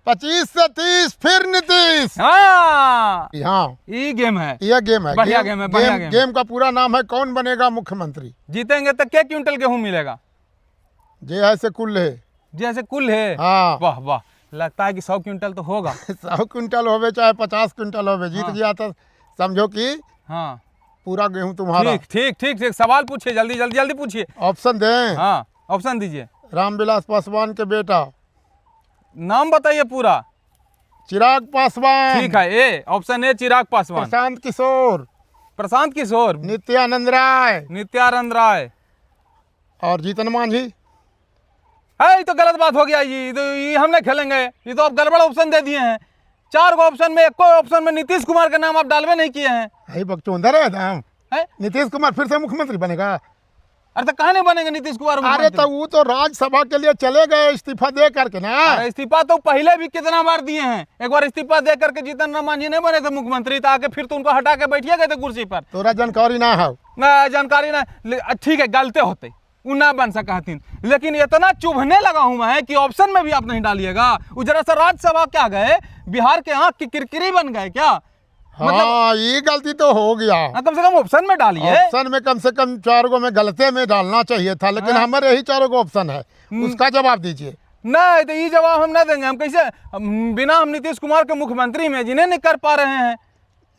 25 से 30 फिर नीतीश। हाँ, हाँ, ये गेम है, यह गेम है। बढ़िया गेम है, बढ़िया गेम, गेम। गेम का पूरा नाम है कौन बनेगा मुख्यमंत्री। जीतेंगे तो क्या क्विंटल गेहूं मिलेगा? जे है से कुल है। जैसे कुल है। हाँ। वाह वाह, लगता है कि 100 क्विंटल तो होगा। 100 क्विंटल होवे चाहे 50 क्विंटल होवे, जीत गया तो समझो कि हाँ, पूरा गेहूं तुम्हारा। ठीक ठीक ठीक ठीक। सवाल पूछिए, जल्दी जल्दी जल्दी पूछिए। ऑप्शन दें? हाँ, ऑप्शन दीजिए। रामविलास पासवान के बेटा। नाम बताइए पूरा। चिराग पासवान। ठीक है, A option A Chirag Paswan. Prashant Kishor. Prashant Kishor. Nityanand Rai. Nityanand Rai. और जीतन मांझी। है, ये तो गलत बात हो गया जी, तो ये हम नहीं खेलेंगे। ये तो आप गड़बड़ ऑप्शन दे दिए हैं। 4 गो ऑप्शन में एक ऑप्शन में नीतीश कुमार का नाम आप डालवे नहीं किए हैं। यही बकचोदर है दाम। है? नीतीश कुमार फिर से मुख्यमंत्री बनेगा? अरे तो कहाँ नहीं बनेंगे नीतीश कुमार अरे मुख्यमंत्री? तो वो तो राज्यसभा के लिए चले गए इस्तीफा दे करके ना। अरे इस्तीफा तो पहले भी कितना बार दिए हैं। एक बार इस्तीफा दे करके जीतन राम मांझी नहीं बने थे मुख्यमंत्री, तो आके फिर तो उनको हटा के बैठिए गए थे कुर्सी पर। तोरा जानकारी ना है। ना जानकारी ना, ठीक है, गलते होते उ ना बन सका हथिन, लेकिन इतना चुभने लगा हूं मैं कि ऑप्शन में भी आप नहीं डालिएगा। वो जरा सा राज्यसभा क्या गए, बिहार के आंख की किरकिरी बन गए क्या? हाँ, ये गलती तो हो गया। हाँ, कम से कम ऑप्शन में डालिए। ऑप्शन में कम से कम 4 गो में गलते में डालना चाहिए था, लेकिन हमारे यही 4 गो ऑप्शन है, उसका जवाब दीजिए। नहीं तो ये जवाब हम ना देंगे। हम कैसे, हम बिना हम नीतीश कुमार के मुख्यमंत्री में जिन्हें नहीं कर पा रहे हैं।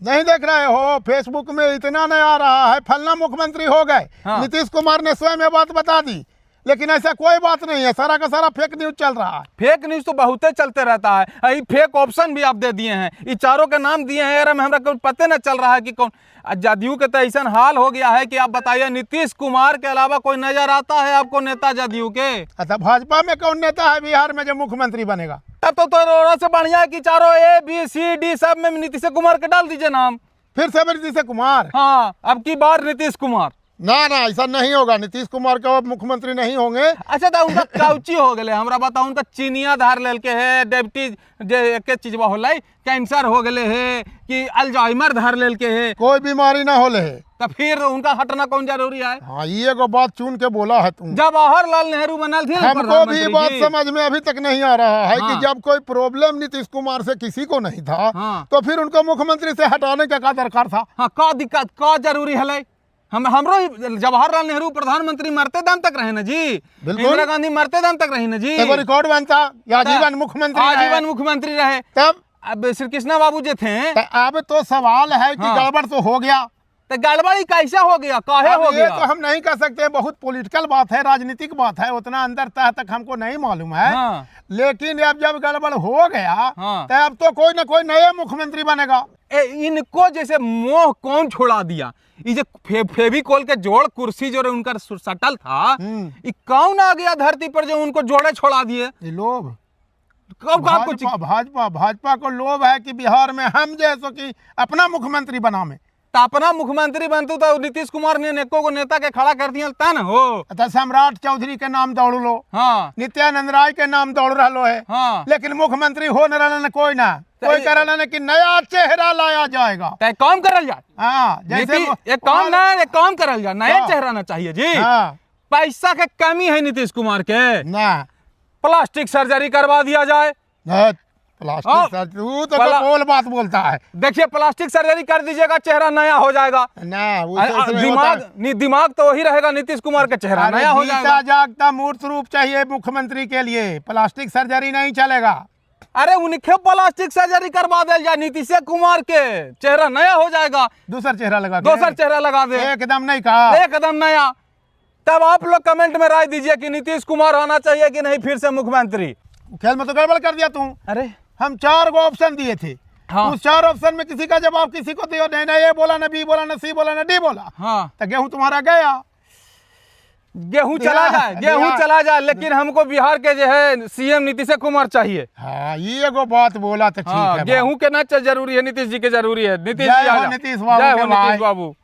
नहीं देख रहे हो फेसबुक में इतना नहीं आ रहा है फलना मुख्यमंत्री हो गए। हाँ। नीतीश कुमार ने स्वयं ये बात बता दी, लेकिन ऐसा कोई बात नहीं है, सारा का सारा फेक न्यूज चल रहा है। फेक न्यूज तो बहुते चलते रहता है। ये फेक ऑप्शन भी आप दे दिए हैं, ये चारों के नाम दिए हैं यार, हमरा कोई पते न चल रहा है कि कौन। जदयू के तो ऐसा हाल हो गया है कि आप बताइए नीतीश कुमार के अलावा कोई नजर आता है आपको नेता जदयू के? अच्छा, भाजपा में कौन नेता है बिहार में जो मुख्यमंत्री बनेगा? तब तो से बढ़िया है कि चारों ए बी सी डी सब में नीतीश कुमार के डाल दीजिए नाम। फिर से नीतीश कुमार? हाँ, अब की बार नीतीश कुमार। ना ना, ऐसा नहीं होगा, नीतीश कुमार के अब मुख्यमंत्री नहीं होंगे। अच्छा, तो उनका काउची हो गए, हमरा बताओ, उनका चीनिया धार लेल के है, डायबिटीज जे एक चीजवा होलै, कैंसर हो गए है कि अल्जाइमर धार लेल के है, कोई बीमारी ना होले है, तो फिर उनका हटना कौन जरूरी है? हाँ, ये एगो बात चुन के बोला है तुम। जवाहरलाल नेहरू बनल थे हमको भी बात समझ में अभी तक नहीं आ रहा है। हाँ। कि जब कोई प्रॉब्लम नीतीश कुमार से किसी को नहीं था, हाँ। तो फिर उनको मुख्यमंत्री से हटाने का क्या दरकार था? हाँ, का दिक्कत का जरूरी है? हम हमरो जवाहरलाल नेहरू प्रधानमंत्री मरते दम तक रहे ना जी, इंदिरा गांधी मरते दम तक रही ना जी, एगो रिकॉर्ड बनता आजीवन मुख्यमंत्री, आजीवन मुख्यमंत्री रहे। तब अब श्री कृष्णा बाबू जो थे। अब तो सवाल है कि गड़बड़ तो हो गया, तो गड़बड़ी कैसे हो गया, काहे हो गया? ये तो हम नहीं कह सकते, बहुत पॉलिटिकल बात है, राजनीतिक बात है, उतना अंदर तह तक हमको नहीं मालूम है। हाँ। लेकिन अब जब गड़बड़ हो गया, हाँ। तो अब तो कोई ना कोई नया मुख्यमंत्री बनेगा। इनको जैसे मोह कौन छोड़ा दिया? ये जो फेविकोल के जोड़ कुर्सी जो उनका सटल था, ये कौन आ गया धरती पर जो उनको जोड़े छोड़ा दिए? ये लोभ। कब भाजपा, भाजपा भाजपा को लोभ है कि बिहार में हम जैसो कि अपना मुख्यमंत्री बना में। तो अपना मुख्यमंत्री बनतू तो नीतीश कुमार ने एको को नेता के खड़ा कर दिया ता न हो। अच्छा, सम्राट चौधरी के नाम दौड़ लो, हाँ, नित्यानंद राय के नाम दौड़ रहा है, हाँ, लेकिन मुख्यमंत्री हो न रहा कोई ना कोई कह रहा ना कि नया चेहरा लाया जाएगा। तो काम करल जाए। हाँ, जैसे एक काम ना, एक काम करल जाए, नया चेहरा ना चाहिए जी। हाँ। पैसा के कमी है नीतीश कुमार के ना, प्लास्टिक सर्जरी करवा दिया जाए। प्लास्टिक सर्जरी तो बोल बात बोलता है। देखिए, प्लास्टिक सर्जरी कर दीजिएगा, चेहरा नया हो जाएगा ना। दिमाग नहीं, दिमाग तो वही रहेगा नीतीश कुमार का, चेहरा नया हो जाएगा। जागता मूर्त रूप चाहिए मुख्यमंत्री के लिए, प्लास्टिक सर्जरी नहीं चलेगा। अरे उनके प्लास्टिक सर्जरी करवा दिया जाए नीतीश कुमार के, चेहरा नया हो जाएगा। दूसरा चेहरा लगा, दूसरा चेहरा लगा दे, एकदम नहीं कहा, एकदम नया। तब आप लोग कमेंट में राय दीजिए कि नीतीश कुमार आना चाहिए कि नहीं फिर से मुख्यमंत्री। खेल में तो गड़बड़ कर दिया तू। अरे हम 4 गो ऑप्शन दिए थे, हाँ। उस 4 ऑप्शन में किसी का जवाब किसी को दियो नहीं, ना ये बोला, ना बी बोला, ना सी बोला, ना डी बोला। हाँ। तो गेहूं तुम्हारा गया, गेहूं चला जाए, गेहूं चला जाए, लेकिन हमको बिहार के जो है सीएम नीतीश कुमार चाहिए। हाँ, ये एगो बात बोला तो ठीक है। गेहूं के ना जरूरी है, नीतीश जी के जरूरी है। नीतीश जी, नीतीश बाबू, नीतीश बाबू।